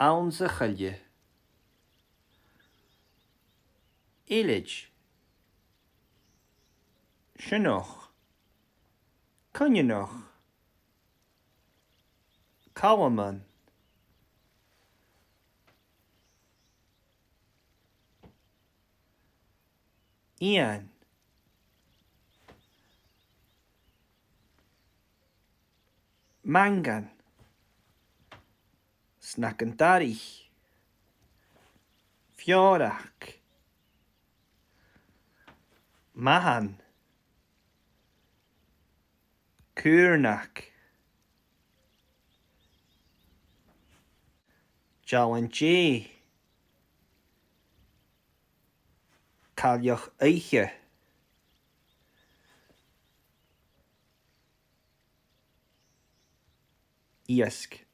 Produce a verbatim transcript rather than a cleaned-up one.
Anns a' choille. Èilidh. Sionnach. Coineanach. Calmàn. Eun. Mangan. Snagan-daraich. Feòrag. Mathan. Cùrnag. Dealan-dè. Cailleach-oidhche. Iasg.